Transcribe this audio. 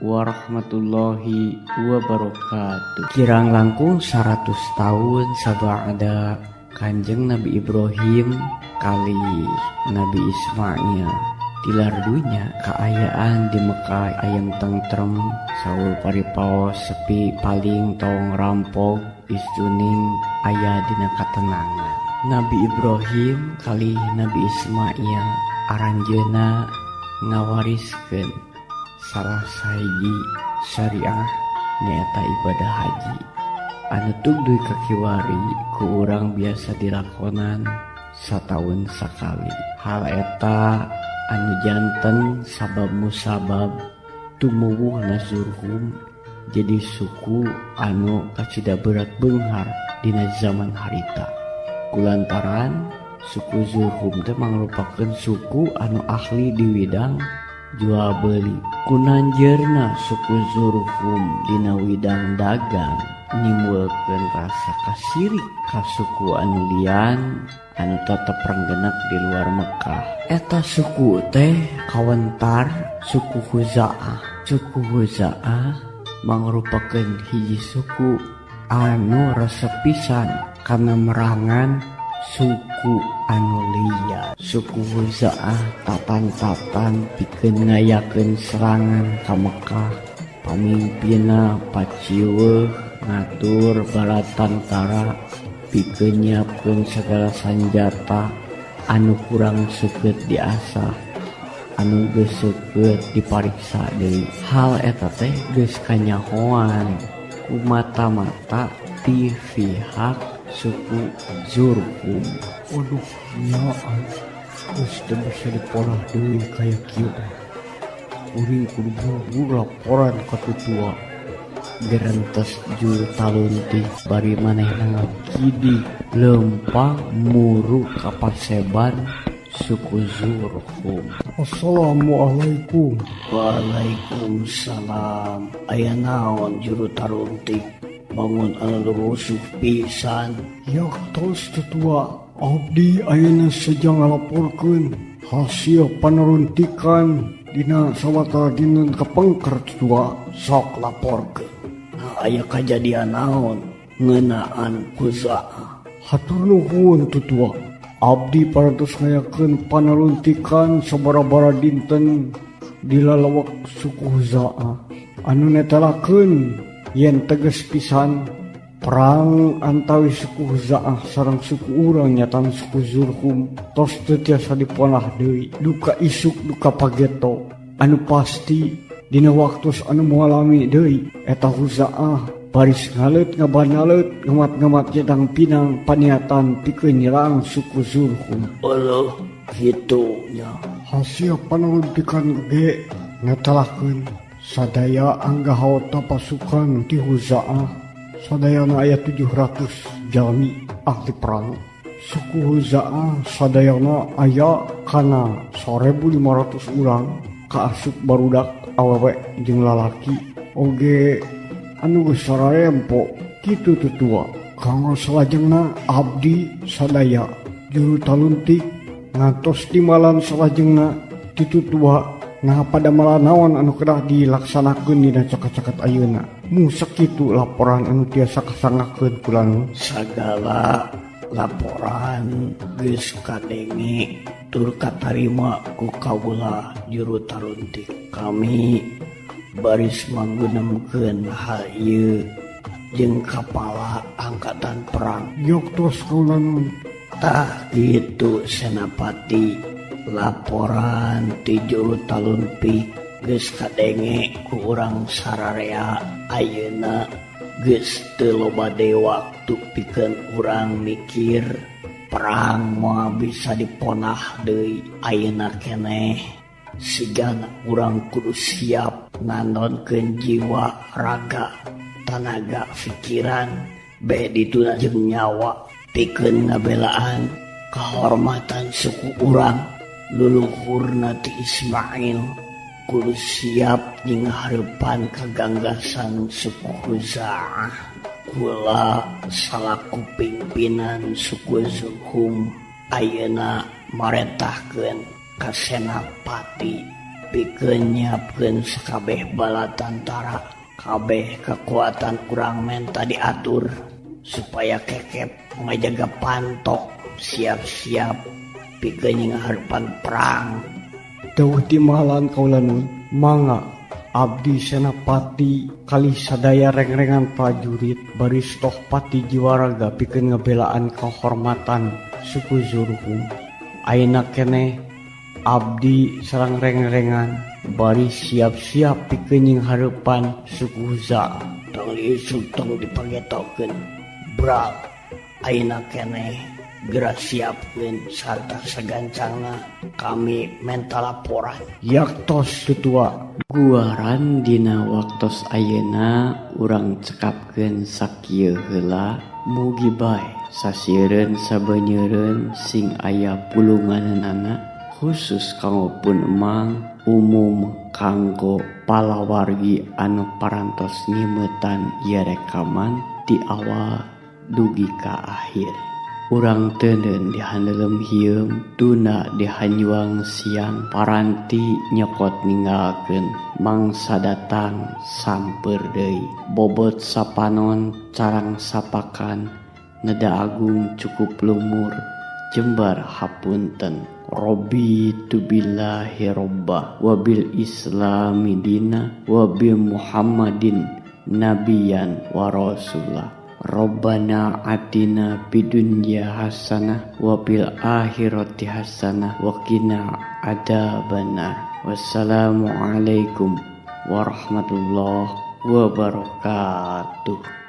warahmatullahi wabarakatuh. Kirang langkung 100 tahun sabada Kanjeng Nabi Ibrahim kali Nabi Ismail tilar dunya, kaayaan di Mekkah ayem tentrem, saur paripaos sepi paling tong rampok, istuning aya dina katenangan. Nabi Ibrahim kali Nabi Ismail aranjeuna ngawariskeun salah sahiji syariah, nyaeta ibadah haji anu tugduy kakiwari ku urang biasa dilakonan sataun sakali. Hal eta anu janten sabab musabab tumuwuhna Zurhum jadi suku anu kacida berat beunghar dina zaman harita, kulantaran suku Zurhum teh mangrupakeun suku anu ahli di widang jual beli. Kunanjeurna suku Zurhum dina widang dagang nimbulkeun rasa kasirik ka suku anu lian anu tetep renggenek di luar Mekkah. Eta suku teh kawentar suku Huzaah. Suku Huzaah mangrupakeun hiji suku anu resep pisan kana merangan suku anu lian. Suku Huzaah tatan-tatan pikeun ngayakeun serangan ka Mekkah. Pamimpinna paciweuh ngatur bala tantara pikeun nyiapkeun sagala sanjata anu kurang seukeut diasah, anu geus seukeut dipariksa deui. Hal eta teh geus kanyahoan ku mata-mata ti pihak suku Zurhum. Waduh, nyaan geus teu bisa dipolah deui kaya kieu. Kuring kudu buru-buru laporan ka tutua. Gerentes juru taluntik bari manehna ngagidih leumpang muru ka paseban suku Zurhum. Assalamualaikum. Waalaikumsalam. Aya naon, juru taruntik? Bangun anu rusuh pisan. Yaktos, tetua, abdi ayeuna seja ngalaporkeun hasil panaruntikan dina sawatara dinten kapengker, tetua. Sok laporkeun. Nah, aya kajadian naon ngeunaan Huzaah? Hatur nuhun, tetua. Abdi parantos ngayakeun panaruntikan sababaraha dinten di lalawak suku Huzaah anu netelakeun yen teges pisan perang antawis suku Huzaah sareng suku urang, nyatan suku Zurhum, tos teu tiasa diponah deui, duka isuk duka pageto. Anu pasti dina waktu anu moal lami deui eta Huzaah baris ngaleut ngabanalet ngemat-ngemat jedang pinang paniatan pikeun nyerang suku Zurhum. Euleuh, kitu nya. Hasil panaruntikan ge netelakeun sadaya anggahaota pasukan ti Huzaah sadayana aya 700 jalmi ahli perang. Suku Huzaah sadayana aya kana 1500 urang, kaasup barudak awewe jeung lalaki oge anu geus sararempo kitu, tetua. Kanggo salajengna, abdi sadaya juru taluntik ngantos timbalan salajengna ti tutua. Nah, padamelan naon anu kedah dilaksanakeun dina caket-caket ayeuna? Mung sakitu laporan anu tiasa kasanggakeun kula. Sagala laporan geus kadenge tur katarima ku kaula, juru taruntik. Kami baris manggunemkeun hal ieu jeung kapala angkatan perang. Yoktos, kaula nuhun. Tah kitu, Senapati, laporan ti juru taluntik geus kadenge ku urang sararea. Ayeuna geus teu loba deui waktu pikeun urang mikir perang moal bisa diponah deui. Ayeuna keneh sigana urang kudu siap ngandonkeun jiwa raga, tanaga, pikiran, beh dituna jeung nyawa pikeun ngabelaan kahormatan suku urang, luluhurna ti Ismail. Kudu siap jeung hareupan kaganggasan suku Huzaah. Kula salaku pimpinan suku Zurhum ayeuna marentahkeun ka Senapati. Pikeun nyiapkeun sakabeh bala tantara, kabeh kekuatan urang menta diatur supaya kekep ngajaga pantok siap-siap pikeun ngaharepan perang. Dawuh ti mahalan kaula nuhun, mangga abdi senapati kali sadaya rengrengan prajurit baris toh pati jiwaraga pikeun ngabelaan kehormatan suku Zurhum. Ayeuna keneh abdi sareng rengrengan baris siap-siap pikeun nyinghareupan suku Huza. Tong diisuk tong dipagetokeun. Bral, ayeuna keneh geura siapkeun sarta sagancangna kami menta laporan. Yaktos ketua. Guaran dina waktos ayeuna urang cekapkeun sakieu heula, mugi bae sasieureun sabenyeureun sing aya pulunganana khusus kanggo pun emang, umum kanggo palawargi anu parantos nyimetan ieu rekaman ti awal dugi ka akhir. Urang teuneun di handelem hieum, tuna di hanjuang siang, paranti nyokot ninggalkeun mangsa datang samper deui. Bobot sapanon carang sapakan, neda agung cukup lumur, jembar hapunten. Robi billahi robba wabil islami dina wabil muhammadin nabiyan wa rasulah. Rabbana atina bidunya hasanah wa fil akhirati hasanah wa qina adzabannar. Wassalamualaikum warahmatullahi wabarakatuh.